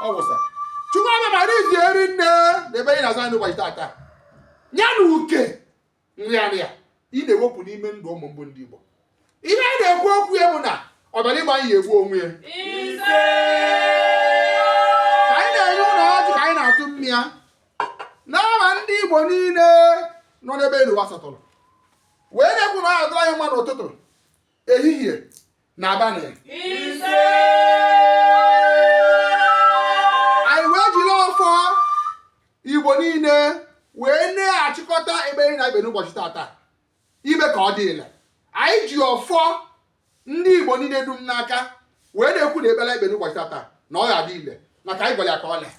Ọ wụsa. Chukwu Abịama rizie eri nne na ebe anyị na-azụ anyị n'ụbọchị tata ya na uke nrịanrịa ị na-ewepụ n'ime ndụ ụmụ mbụ ndị Igbo. Ihe anyị na-ekwu okwu ya bụ na ọbara Igbo anyị egbu onwe ya. Ka anyị na-enye ụlọ ọjị, ka anyị na-atụ mmịa n'aha ndị Igbo niile nọ n'ebe elu ụwa sọtụrụ, wee na-ekwu na ọ ya-adịrị anyị mma n'ụtụtụ, ehihie na abalị. Anyị wee jiri ọfọ Igbo niile wee na-achịkọta ekpere na ikpe n'ụbọchị tata ime ka ọ dị ile. Anyị ji ọfọ ndị Igbo niile dum n'aka wee na-ekwu na ekpere ikpe n'ụbọchị tata na ọ ga-adị ile, maka anyị gwara ya ka ọ lee.